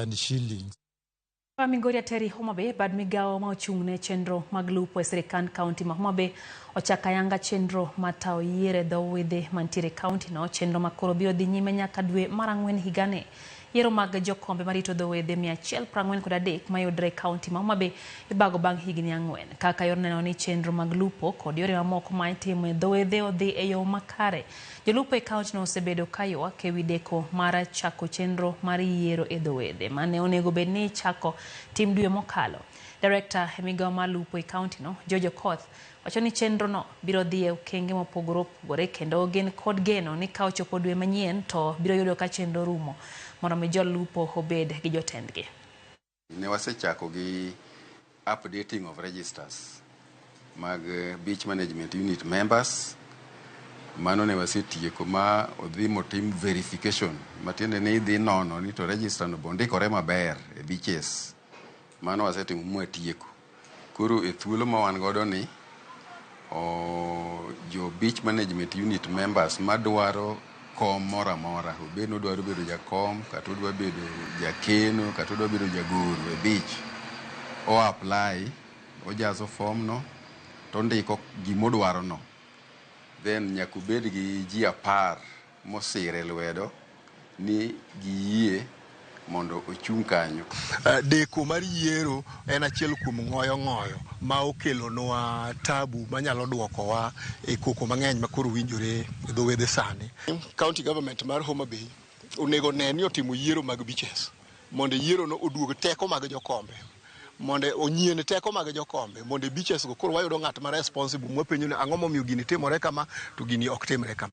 Shillings. Migori Ateri Homa Bay, bad migawo ma ochung' ne chenro mag lupo e sirikand kaunti ma Homa Bay ochako ayanga chenro mar tayo yiero e dho wedhe mantiere e kaunti no, chenro ma koro biro dhi nyime nyaka dwe mar ang'wen higani. Yiero mag jokombe marito dho wedhe 143 mayudore e kaunti ma Homa Bay ibago bang' higni 4 kaka yor neno ni chenro mag lupo kod yore mamoko ma itimo e dho wedhe odhi e yo makare. Jolupo e kauntino osebedo ka ywak e wi deko mar chako chenro mar yiero e dho wedhe mane onego bed ni ichako tim dwe mokalo. Director e migawo mar lupo e kauntino, George Okoth, wacho ni chenrono biro dhi e okenge mopogore opogore kendo gin kod geno ni ka ochopo dwe manyien to biro yudo ka chenro rumo mondo mi jolupo obed gi jotendgi. Ne wasechako gi updating of registers mag Beach Management Unit members. Mano ne wasetieko ma odhi motim verification, matiende ni idhi nono ni to register no bondikore maber e beaches. Mano wasetimo mwatieko. Koro e thuolo ma wan godo ni o, jo Beach Management Unit members madwaro kom moro amora, obed ni odwaro bedo jakom kata odwa bedo jakeno kata odwa bedo jagoro e beach, o apply, ojazo form no tondiko gimodwaro no, then nyaka obed gi ji 10 mosire lwedo ni giyie mondo ochung' kanyo. Deko mar yiero en achiel kuom ng'oyo ng'oyo ma okelonwa tabu manyalo duokowa e koko mang'eny ma koro winjore e dho wedhe sani. County government mar Homa Bay onego ne ni otimo yiero mag beaches mondo yiero no oduog teko mag jokombe, mondo onyien teko mag jokombe, mondo e beaches go koro wayudo ng'at ma responsible mwapenjo ni ang'o momiyo gini timore kama to gini ok timre kama.